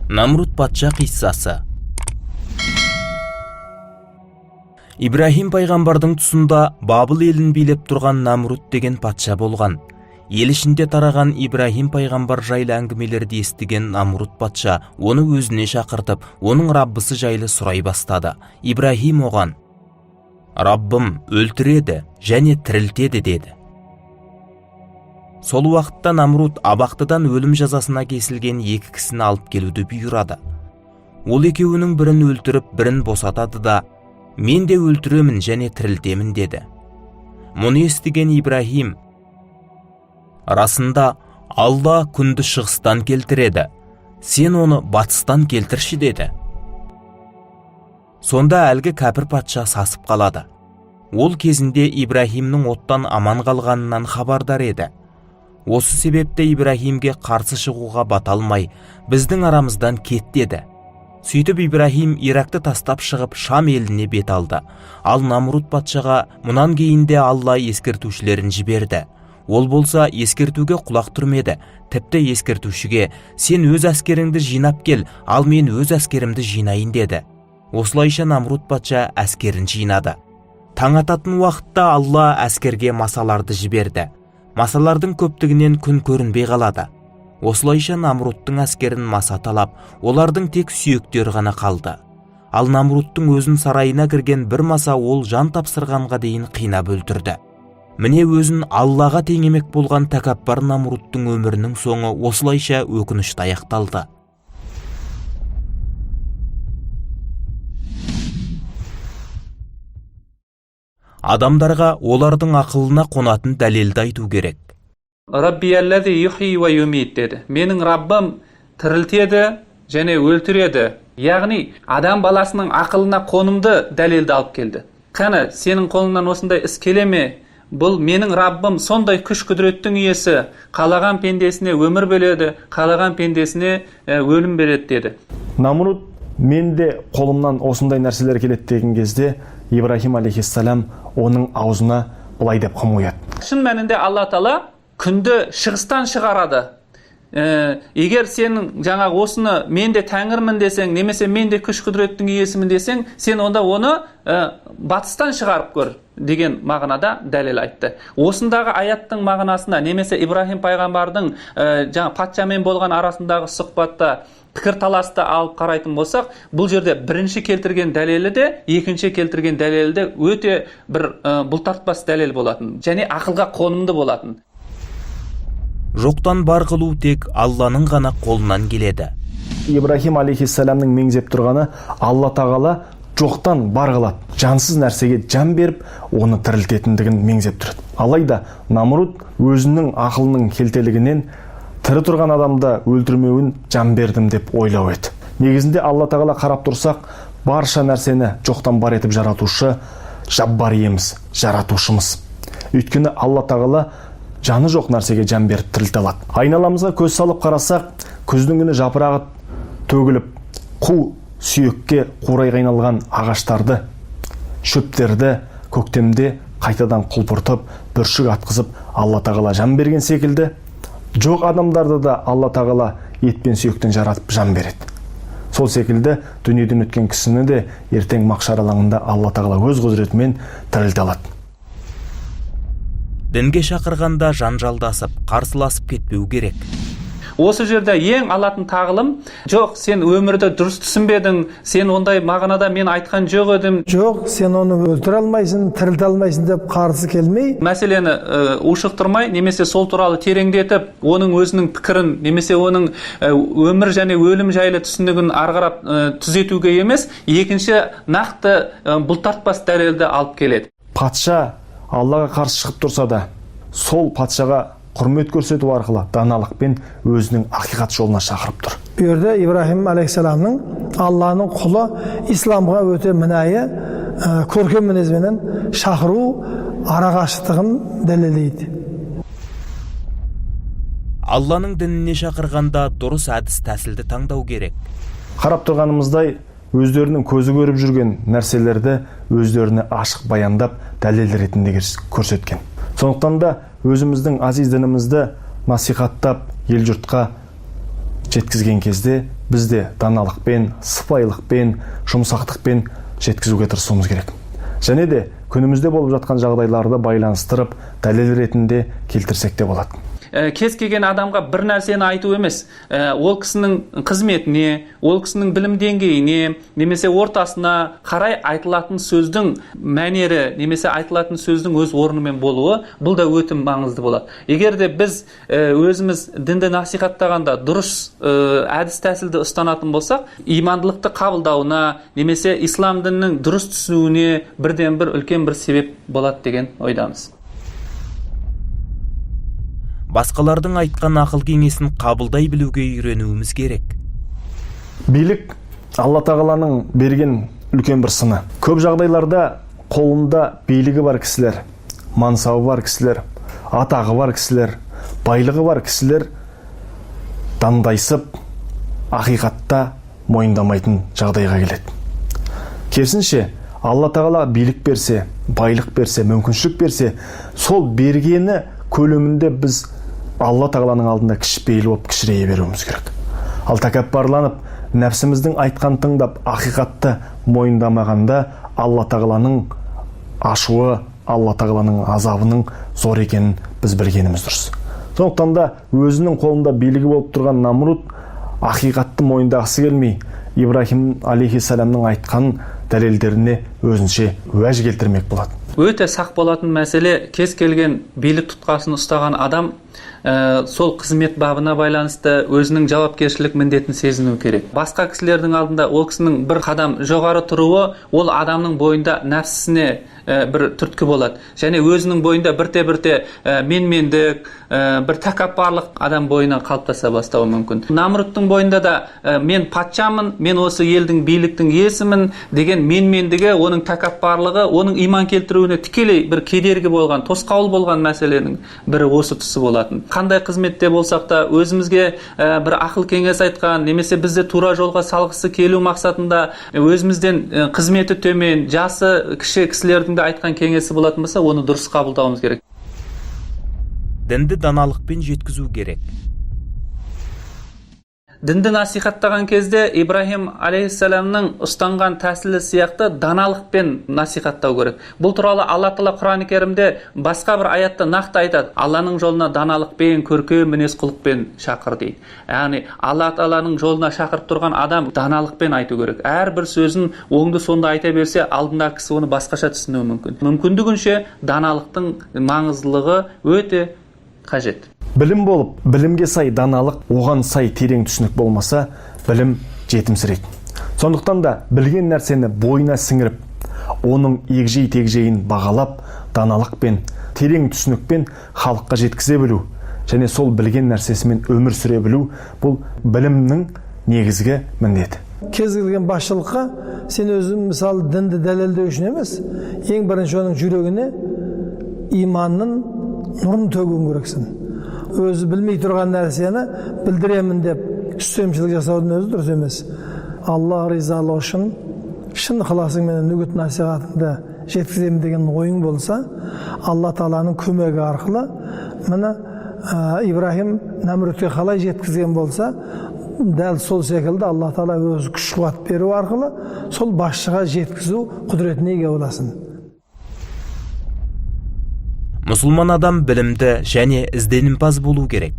Намрут патша қиссасы. Ибраһим пайғамбардың тұсында Бабыл елін билеп тұрған Намрут деген патша болған. Ел ішінде тараған Ибраһим пайғамбар жайлы әңгімелерді естіген Намрут патша оны өзіне шақыртып, оның Раббысы жайлы сұрай бастады. Ибраһим оған: «Раббым өлтіреді және тірілтеді», – деді. Сол уақытта Намрут абақтыдан өлім жазасына кесілген екі кісіні алып келуді бұйырады. Ол екеуінің бірін өлтіріп, бірін босатады да, «Мен де өлтіремін және тірілтемін», – деді. Мұны естіген Ибраһим: «Расында Алла күнді шығыстан келтіреді, сен оны батыстан келтірші», – деді. Сонда әлгі кәпір патша сасып қалады. Ол кезінде Ибраһимнің оттан аман қалғанынан хабардар еді. Осы себепті Ибраһимге қарсы шығуға бата алмай, «Біздің арамыздан кет», – деді. Сөйтіп Ибраһим Иракты тастап шығып, Шам еліне бет алды. Ал Намрут патшаға мұнан кейін де Алла ескертушілерін жіберді. Ол болса ескертуге құлақ түрмеді. Тіпті ескертушіге: «Сен өз әскеріңді жинап кел, ал мен өз әскерімді жинайын», – деді. Осылайша Намрут патша әскерін жинады. Таң ататын уақытта Алла әскерге масаларды жіберді. Масалардың көптігінен күн көрінбей қалады. Осылайша Намруттың әскерін маса талап, олардың тек сүйектері ғана қалды. Ал Намруттың өзін сарайына кірген бір маса ол жан тапсырғанға дейін қинап өлтірді. Міне, өзін Аллаға теңемек болған тәкаппар Намруттың өмірінің соңы осылайша өкінішті аяқталды. Адамдарға олардың ақылына қонатын дәлелді айту керек. «Рабби уа юмит», – деді. Менің Раббым тірілтеді және өлтіреді. Яғни адам баласының ақылына қонымды дәлелді алып келді. Қане, сенің қолыңнан осындай іс келе ме? Бұл менің Раббым сондай күш құдіреттің иесі, қалаған пендесіне өмір береді, қалаған пендесіне өлім береді, деді. Намрут «Мен де қолымнан осындай нәрселер келеді» деген кезде, Ибрахим алейхиссалам оның аузына былай деп құм құяды. Шын мәнінде Алла Тағала күнді шығыстан шығарады. Егер сенің жаңағы осыны «мен де тәңірмін» десең, немесе «мен де күш құдіреттің иесімін» десең, сен онда оны батыстан шығарып көр деген мағынада дәлел айтты. Осындағы аяттың мағынасына немесе Ибраһим пайғамбардың жаңа патшамен болған арасындағы сұхбатта пікірталасты алып қарайтын болсақ, бұл жерде бірінші келтірген дәлелі де, екінші келтірген дәлелі де өте бір бұлтартпас дәлел болатын және ақылға қонымды болатын. Жоқтан бар қылу тек Алланың ғана қолынан келеді. Ибрахим алейхиссаламның меңзеп тұрғаны: Алла Тағала жоқтан бар қылады, жансыз нәрсеге жан беріп, оны тірілтетіндігін меңзеп тұрады. Алайда Намрут өзінің ақылының келтелігінен тірі тұрған адамды өлтірмеуін жан бердім деп ойлау еді. Негізінде Алла Тағала, қарап тұрсақ, барша нәрсені жоқтан бар етіп жаратушы Жаббар иеміз, жаратушымыз. Өйткені Алла Тағала жаны жоқ нәрсеге жан беріп тірілте алады. Айналамызға көз салып қарасақ, күздің күні жапырағы төгіліп, қу сүйекке, қурайға айналған ағаштарды, шөптерді көктемде қайтадан құлпыртып, бүршік атқызып, Алла Тағала жан берген секілді, жоқ адамдарды да Алла Тағала ет пен сүйектен жаратып, жан береді. Сол секілді дүниеден өткен кісіні де ертең махшар алаңында Алла Тағала өз құзыретімен тірілте алады. Дінге шақырғанда жанжалдасып, қарсыласып кетпеу керек. Осы жерде ең алатын тағылым: жоқ, сен өмірді дұрыс түсінбедің, сен ондай мағынада мен айтқан жоқ едім. Жоқ, сен оны өлтіре алмайсың, тірілте алмайсың деп қарсы келмей, мәселені ушықтырмай немесе сол туралы тереңдетіп, оның өзінің пікірін немесе оның өмір және өлім жайлы түсінігін ары қарап түзетуге емес, екінші нақты бұлтартпас дәлелді алып келеді. Патша Аллаға қарсы шығып тұрса да, сол патшаға құрмет көрсету арқылы даналықпен өзінің ақиқат жолына шақырып тұр. Бұл жерде Ибраһим алейхисаламның Алланың құлы исламға өте мінайы, көркем мінезбенен шақыру арақашықтығын дәлелдейді. Алланың дініне шақырғанда дұрыс әдіс тәсілді таңдау керек. Қарап тұрғанымыздай, өздерінің көзі көріп жүрген нәрселерді өздеріне ашық баяндап, дәлел ретінде көрсеткен. Сондықтан да өзіміздің азиз дінімізді насихаттап, ел жұртқа жеткізген кезде Біз де даналықпен, сыпайылықпен, жұмсақтықпен жеткізуге тырысуымыз керек. Және де күнімізде болып жатқан жағдайларды байланыстырып, дәлел ретінде келтірсек те болады. Кез келген адамға бір нәрсені айту емес, ол кісінің қызметіне, ол кісінің білім деңгейіне немесе ортасына қарай айтылатын сөздің мәнері немесе айтылатын сөздің өз орнымен болуы, бұл да өте маңызды болады. Егер де біз өзіміз дінді насихаттағанда дұрыс әдіс тәсілді ұстанатын болсақ, имандылықты қабылдауына немесе ислам дінінің дұрыс түсінуіне бірден бір үлкен бір себеп болады деген ойдамыз. Басқалардың айтқан ақыл кеңесін қабылдай білуге үйренуіміз керек. Билік Алла тағаланың берген үлкен бір сыны. Көп жағдайларда қолында билігі бар кісілер, мансабы бар кісілер, атағы бар кісілер, байлығы бар кісілер дандайсып, ақиқатта мойындамайтын жағдайға келеді. Керісінше, Алла тағала билік берсе, байлық берсе, мүмкіншілік берсе, сол бергені көлемінде біз Алла тағаланың алдында кішіпейіл болып кішірейе беруіміз керек. Ал тәкаппарланып, нәпсіміздің айтқан тыңдап, ақиқатты мойындамағанда Алла тағаланың ашуы, Алла тағаланың азабының зор екенін біз білгеніміз дұрыс. Сондықтан да өзінің қолында билігі болып тұрған Намруд ақиқатты мойындағысы келмей, Ибраһим алейхиссаламның айтқан дәлелдеріне өзінше уәж келтірмек болады. Өте сақ болатын мәселе, кез келген билік тұтқасын ұстаған адам сол қызмет бабына байланысты өзінің жауапкершілік міндетін сезіну керек. Басқа кісілердің алдында ол кісінің бір қадам жоғары тұруы ол адамның бойында нәпсісіне бір түрткі болады. Және өзінің бойында бірте-бірте менмендік, бір тәкаппарлық адам бойына қалыптаса бастауы мүмкін. Намрудтың бойында да мен патшамын, мен осы елдің биліктің иесімін деген менмендігі, оның тәкаппарлығы, оның иман келтіруіне тікелей бір кедергі болған, тосқауыл болған мәселенің бірі осы тұсы болатын. Қандай қызметте болсақ та өзімізге бір ақыл кеңес айтқан немесе бізді тура жолға салғысы келу мақсатында өзімізден қызметі төмен, жасы кіші кісілердің де айтқан кеңесі болатын болса, оны дұрыс қабылдауымыз керек. Дінді даналықпен жеткізу керек. Дінді насихаттаған кезде Ибраһим алейхиссаламның ұстанған тәсілі сияқты даналықпен насихаттау керек. Бұл туралы Алла тағала Құран Керімде басқа бір аятта нақты айтады. Алланың жолына даналықпен, көркем мінез құлықпен шақыр дейді. Яғни Алла тағаланың жолына шақырып тұрған адам даналықпен айту керек. Әрбір сөзін оңды сонды айта берсе, алдындағы кісі оны басқаша түсінуі мүмкін. Мүмкіндігінше даналықтың маңыздылығы өте қажет. Білім болып, білімге сай даналық, оған сай терең түсінік болмаса, білім жетімсірейді. Сондықтан да білген нәрсені бойына сіңіріп, оның егжей-тегжейін бағалап, даналықпен, терең түсінікпен халыққа жеткізе білу және сол білген нәрсесімен өмір сүре білу, бұл білімнің негізгі міндеті. Кез келген басшылыққа сен өзің мысалы дінді дәлелдеу үшін емес, ең бірінші оның жүрегіне иманның нұрын төгуің керексің. Өзі білмей тұрған нәрсені білдіремін деп үстемшілік жасаудың өзі дұрыс емес. Алла ризалығы үшін шын ықыласыңменен үгіт насихатыңды жеткіземін деген ойың болса, Алла тағаланың көмегі арқылы міне Ибраһим Нәмрудке қалай жеткізген болса, дәл сол секілді Алла тағала өзі күш қуат беру арқылы сол басшыға жеткізу құдіретіне ие боласың. Мұсылман адам білімді және ізденімпаз болу керек.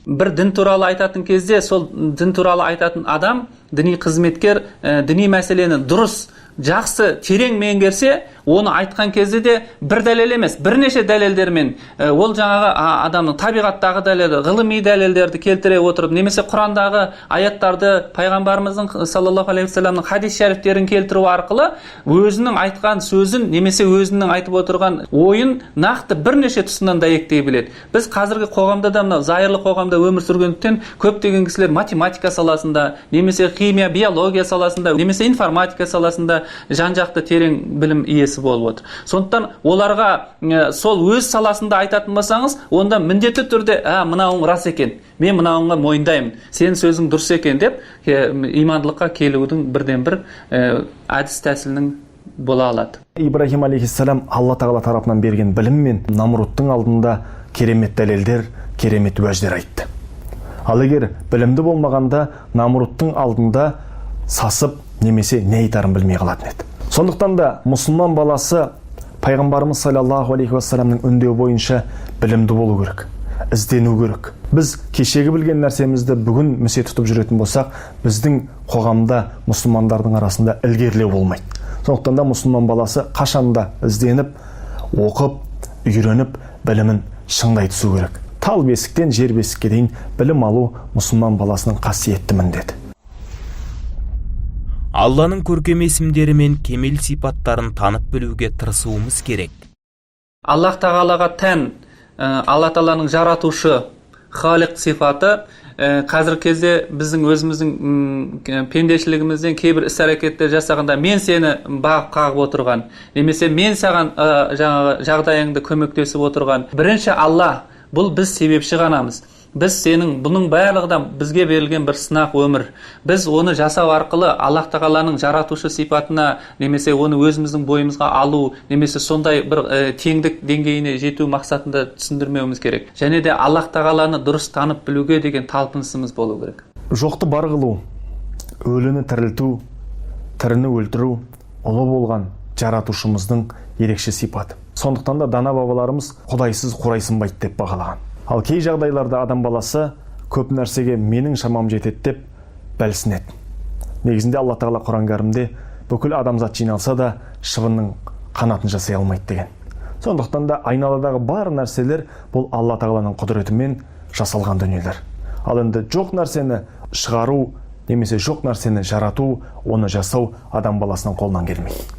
Бір дін туралы айтатын кезде, сол дін туралы айтатын адам, діни қызметкер, діни мәселені дұрыс, жақсы, терең меңгерсе, оны айтқан кезде де бір дәлел емес, бірнеше дәлелдермен, ол жаңағы адамның табиғаттағы дәлелі, ғылыми дәлелдерді келтіре отырып, немесе Құрандағы аяттарды, пайғамбарымыздың саллаллаху алейхи уассаламның хадис шәрифтерін келтіру арқылы өзінің айтқан сөзін немесе өзінің айтып отырған ойын нақты бірнеше тұсынан дәйектей біледі. Біз қазіргі қоғамда да мынау зайырлы қоғамда өмір сүргендіктен көптеген кісілер математика саласында, немесе химия, биология саласында, немесе информатика саласында жан-жақты терең білім иесі болып отыр. Сондықтан оларға сол өз саласында айтатын болсаңыз, онда міндетті түрде, мынауың рас екен, мен мынауыңа мойындаймын, сенің сөзің дұрыс екен деп имандылыққа келудің бірден бір әдіс тәсілінің бола алады. Ибраһим алейхиссалам Алла тағала тарапынан берген білім мен Намрудтың алдында керемет дәлелдер, керемет уәждер айтты. Ал егер білімді болмағанда, Намрудтың алдында сасып немесе не айтарын білмей қалатын еді. Сондықтан да мұсылман баласы пайғамбарымыз саллаллаху алейхи уассаламның үндеуі бойынша білімді болу керек, іздену керек. Біз кешегі білген нәрсемізді бүгін місе тұтып жүретін болсақ, біздің қоғамда мұсылмандардың арасында ілгерілеу болмайды. Сондықтан да мұсылман баласы қашанда ізденіп, оқып, үйреніп, білімін шыңдай түсу керек. Тал бесіктен жер бесікке дейін білім алу мұсылман баласының қасиетті міндеті. Алланың көркем есімдері мен кемел сипаттарын танып білуге тырысуымыз керек. Аллах тағалаға тән Алла тағаланың жаратушы Халиқ сипаты қазіргі кезде біздің өзіміздің пендешілігімізден кейбір іс әрекеттер жасағанда, мен сені бағып қағып отырған немесе мен саған жаңағы жағдайыңды көмектесіп отырған бірінші Алла, бұл біз себепші ғанамыз. Біз сенің бұның барлығы да бізге берілген бір сынақ өмір. Біз оны жасау арқылы Аллах тағаланың жаратушы сипатына немесе оны өзіміздің бойымызға алу немесе сондай бір теңдік деңгейіне жету мақсатында түсіндірмеуіміз керек. Және де Аллах тағаланы дұрыс танып білуге деген талпынысымыз болу керек. Жоқты бар қылу, өліні тірілту, тіріні өлтіру ұлы болған жаратушымыздың ерекше сипаты. Сондықтан да дана бабаларымыз құдайсыз қурай сынбайды деп бағалаған. Ал кей жағдайларда адам баласы көп нәрсеге менің шамам жетеді деп бәлсінеді. Негізінде Алла тағала Құран кәрімде бүкіл адамзат жиналса да шыбынның қанатын жасай алмайды деген. Сондықтан да айналадағы бар нәрселер бұл Алла тағаланың құдіретімен жасалған дүниелер. Ал енді жоқ нәрсені шығару немесе жоқ нәрсені жарату, оны жасау адам баласының қолынан келмейді.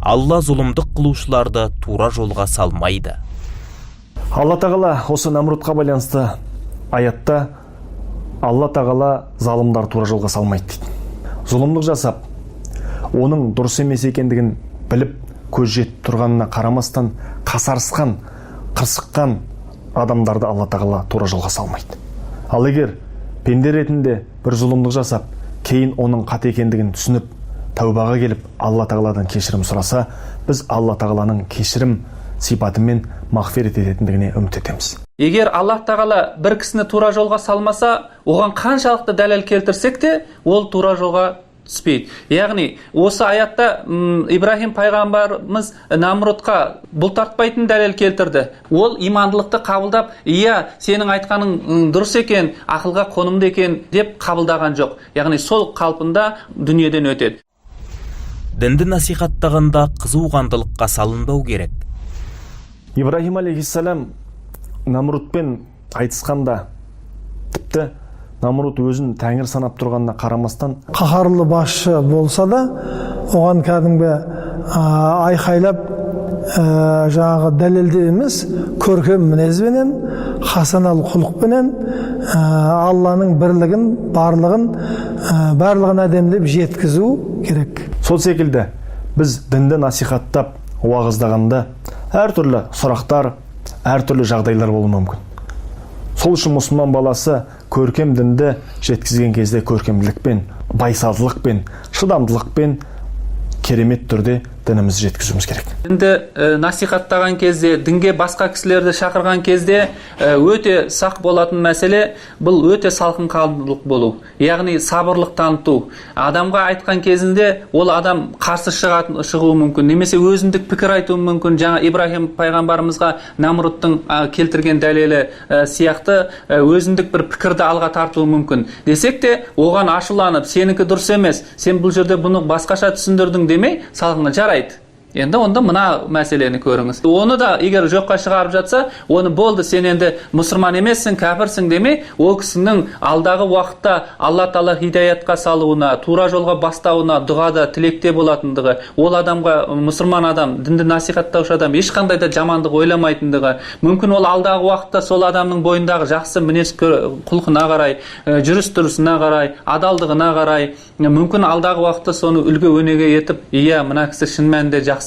Алла зұлымдық қылушыларды тура жолға салмайды. Алла тағала осы Намрудқа байланысты аятта Алла тағала залымдар тура жолға салмайды дейді. Зұлымдық жасап, оның дұрыс емес екендігін біліп, көз жетіп тұрғанына қарамастан қасарысқан, қырсыққан адамдарды Алла тағала тура жолға салмайды. Ал егер пенде ретінде бір зұлымдық жасап, кейін оның қате екендігін түсініп, тәубаға келіп, Алла тағаладан кешірім сұраса, біз Алла тағаланың кешірім сипатымен мағфирет ететіндігіне үміт етеміз. Егер Аллах тағала бір кісіні тура жолға салмаса, оған қаншалықты дәлел келтірсек те, ол тура жолға түспейді. Яғни осы аятта Ибраһим пайғамбарымыз Намрудқа бұлтартпайтын дәлел келтірді. Ол имандылықты қабылдап, иә, сенің айтқаның дұрыс екен, ақылға қонымды екен деп қабылдаған жоқ. Яғни сол қалпында дүниеден өтеді. Дінді насихаттағанда қызуқандылыққа салынбау керек. Ибраһим алейхиссалам Намрудпен айтысқанда, тіпті Намруд өзін тәңір санап тұрғанына қарамастан, қаһарлы басшы болса да, оған кәдімгі айқайлап, жаңағы дәлелде емес, көркем мінезбенен, хасанал құлықпенен, Алланың бірлігін, барлығын, барлығын әдемілеп жеткізу керек. Сол секілді біз дінді насихаттап уағыздағанда әртүрлі сұрақтар, әртүрлі жағдайлар болуы мүмкін. Сол үшін мұсылман баласы көркем дінді жеткізген кезде көркемділікпен, байсалдылықпен, шыдамдылықпен керемет түрде дінімізді жеткізуіміз керек. Дінді насихаттаған кезде, дінге басқа кісілерді шақырған кезде өте сақ болатын мәселе бұл өте салқын қандылық болу, яғни сабырлық таныту. Адамға айтқан кезінде ол адам қарсы шығуы мүмкін немесе өзіндік пікір айтуы мүмкін. Жаңа Ибраһим пайғамбарымызға Намрудтың келтірген дәлелі сияқты өзіндік бір пікірді алға тартуы мүмкін. Десек те, оған ашуланып, сенікі дұрыс емес, сен бұл жерде бұны басқаша түсіндірдің демей, салқын жарайды. Енді онда мына мәселені көріңіз. Оны да егер жоққа шығарып жатса, оны болды, сен енді мұсылман емессің, кәпірсің демей, ол кісінің алдағы уақытта Алла тағала хидаятқа салуына, тура жолға бастауына дұғада, тілекте болатындығы, ол адамға мұсылман адам, дінді насихаттаушы адам ешқандай да жамандық ойламайтындығы, мүмкін ол алдағы уақытта сол адамның бойындағы жақсы мінез құлқына қарай, жүріс тұрысына қарай, адалдығына қарай, мүмкін алдағы уақытта соны үлгі өнеге етіп, иә, мына кісі шын мәнінде жақсы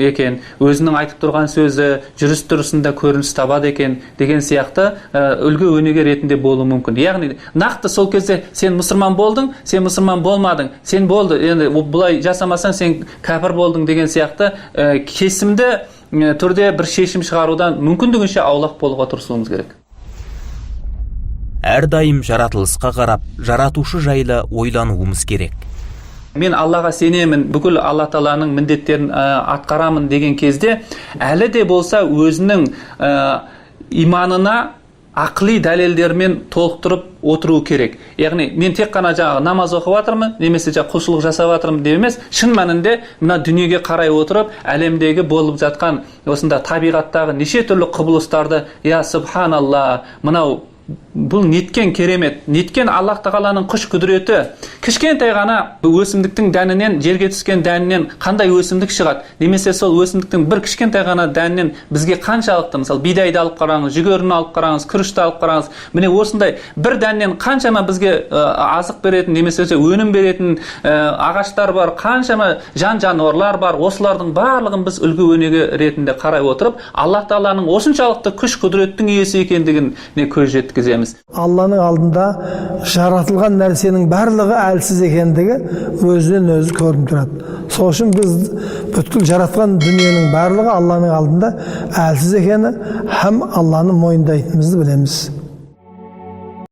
екен, өзінің айтып тұрған сөзі жүріс тұрысында көрініс табады екен деген сияқты үлгі өнеге ретінде болуы мүмкін. Яғни нақты сол кезде сен мұсылман болдың, сен мұсылман болмадың, сен болды, енді бұлай жасамасаң сен кәпір болдың деген сияқты кесімді түрде бір шешім шығарудан мүмкіндігінше аулақ болуға тырысуымыз керек. Әрдайым жаратылысқа қарап, жаратушы жайлы ойлануымыз керек. Мен Аллаға сенемін, бүкіл Алла Тағаланың міндеттерін атқарамын деген кезде, әлі де болса өзінің иманына ақли дәлелдермен толықтырып отыру керек. Яғни мен тек қана жаңағы намаз оқып жатырмын немесе жаңағы құлшылық жасап жатырмын деп емес, шын мәнінде мына дүниеге қарай отырып, әлемдегі болып жатқан осында табиғаттағы неше түрлі құбылыстарды, я субханалла, мынау бұл неткен керемет, неткен Аллах Тағаланың күш құдіреті. Кішкентай ғана өсімдіктің дәнінен, жерге түскен дәнінен қандай өсімдік шығады, немесе сол өсімдіктің бір кішкентай ғана дәнінен бізге қаншалықты, мысалы, бидайды алып қараңыз, жүгеріні алып қараңыз, күрішті алып қараңыз, міне осындай бір дәннен қаншама бізге азық беретін немесе өнім беретін ағаштар бар, қаншама жан жануарлар бар. Осылардың барлығын біз үлгі өнеге ретінде қарай отырып, Аллах Тағаланың осыншалықты күш құдіреттің иесі екендігіне көз жеткіземіз. Алланың алдында жаратылған нәрсенің барлығы әлсіз екендігі өзінен өзі көрініп тұрады. Сол үшін біз бүткіл жаратқан дүниенің барлығы Алланың алдында әлсіз екені һәм Алланы мойындайтынымызды білеміз.